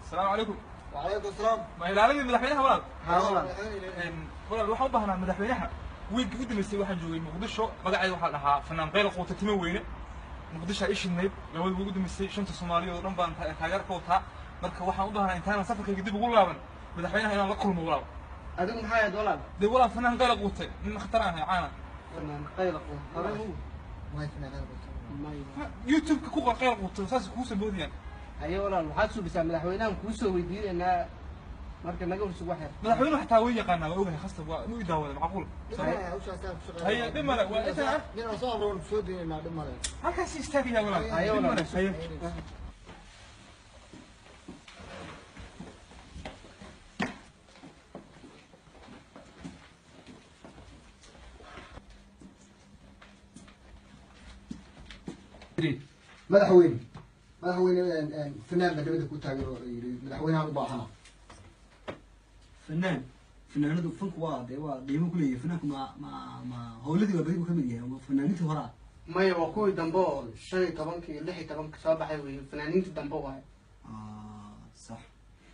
Asalaamu calaykum. وعليكم السلام. Ma ilaaladii madaxweynaha, walaal? Haa, walaal. Walaal, waxaan u baahnaa madaxweynaha. Wiilkii u dambeysay waxaan joogay Muqdisho. Magacayda waxaa dhahaa Fanaan Qayl Quuta Timo Weyne. Muqdisho ay shidnayd labada ugu dambeysay. Shanta Soomaaliyood oo dhan baan taageer ka wataa. Marka waxaan u baahnaa intaanan safarkayga dib ugu laaban madaxweynaha inaan la kulmo, walaal. Adigu maxaa ahayd, walaal? Dee walaal, Fanaan Qayl Quute, nin khatar aan ahay, caana. Fanaan Qayl Quute adigu? ما فنان قيل قوته. May. YouTube-ka ku qor Qayl Quute, saas kuusoo boodiyaan. Haye walaal, waxaad subisaa madaxweynahan kuu soo weydiinaynaa. Marka naga horsug wax yar. Madaxweynuhu xataa way yaqaanaa, waa ogahay, khasab waa inuu i daawada macquul. Haye, dhib male, waa inta nin soo abroon soo deynaa, dhib male. Halkaas istaagaya, walaal. Haye, dhib walaal. Male, haye. Madaxweyne, madaxweyne, fanaan baa dibadda ku taagan oo yidhi madaxweynahan u baahana. Fanaan, fanaanadu fanku waa dee waa qiimo ku leeyahay fanaanku. Ma howladii waa beri buu kamid yahay, ma fanaaniintii horaa? Maya, waa kuwii dambe oo 15-ka iyo 16-ka soo baxay wey, fanaaniinta dambe waaye. Ah, sax.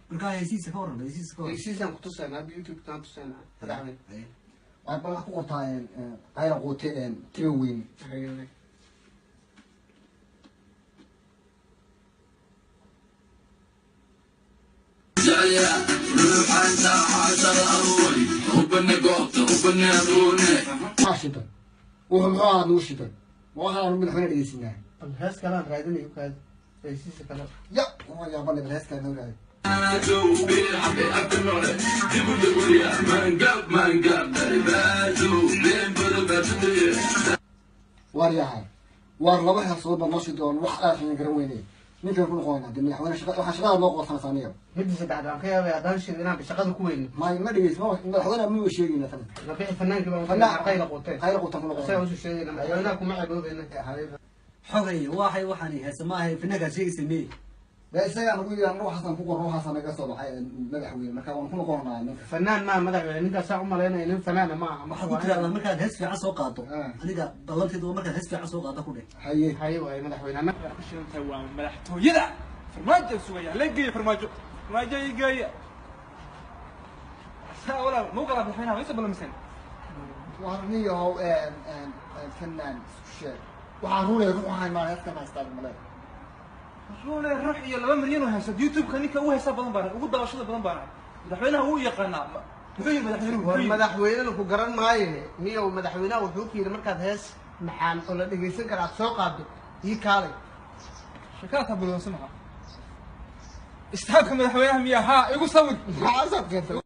Marka heesihiisa ka waran, heesihiisa ka waran. Heshiisaan kutusaynaa hadda, YouTube-kaan tusaynaa, madaxweyne. Haye. Waxaad bal wax ku qortaa Qayla Quute Timo Weyne. Haye. Maxaa shidan wuxuu muxuu ahaa nagu shidan? Ma waxaan madaxweyne dhegeysinaa? Bal hees kalaan raadinayo, kaadi heshiisa kale. Ya uma yaabana, bal heeskaa noo raadi. Waar yahay, waar laba heesood baa noo shidoon, wax aad garan weyne. Ninkan ku noqonayna dee madaxweyne shaqa, waxaa shaqada noo qoorsanaysaa aniga. Midda saddexaad waan ka yaabay haddaan shido inaan shaqada ku weyno. May, ma dhegeys, ma madaxweyne ma sheegayna tan. La bixi fanaankii baan. Fanaan- Qayla Quute. Qayla Quutan ku Isagaa noqonayna. usoo sheegayna, madaxweynaha kuma ceeboobayna. Xogay waxay waxaan heese ma ahay, fanaankaad sheegaysa meye? Dee isagaa nagu yidhi anu waxaasaan ku qorno, waxaasaan naga soo baxay madaxweyne, marka waan ku noqonaa ninka. Fanaan maa madaxweyne, ninkaasaa u malaynaya nin fanaana ma aha. Waxaad ku tiraahdaa markaad hees fiican soo qaado. Ah. Aniga ballanteedu waa markaad hees fiican soo qaado ku dheh. Haye. Haye waaye madaxweyne annaga. Ku shidan tahay waa madaxtooyada. Farmaajo sugaya, la geeya farmaajo, farmaajo ii geeya. Saa walaal, mau qalaa madaxweynaha ma isa balamiseen? Waar nin yahow, fanaan isku sheeg, waxaan runay ruux ahayn maan heeskan haystaa male. Rune ruux iyo 2 milyan oo haysa YouTube-ka, ninka ugu haysaa badan baan, ugu daawashada badan baan ahay. Madaxweynaha wuu yaqaanaa. Muxuu yidhi madaxweynuhu? War Muxuu yidhi? Madaxweynena ku garan maaye niyow. Madaxweynaha wuxuu ku yidhi markaad hees maxaan oo la dhegaysan kara aad soo qaado ii kaalay. Sheekada bilowsan maxaa istaabka madaxweynaha miya? Haa, igu sawir. Maxaa asaad keentay?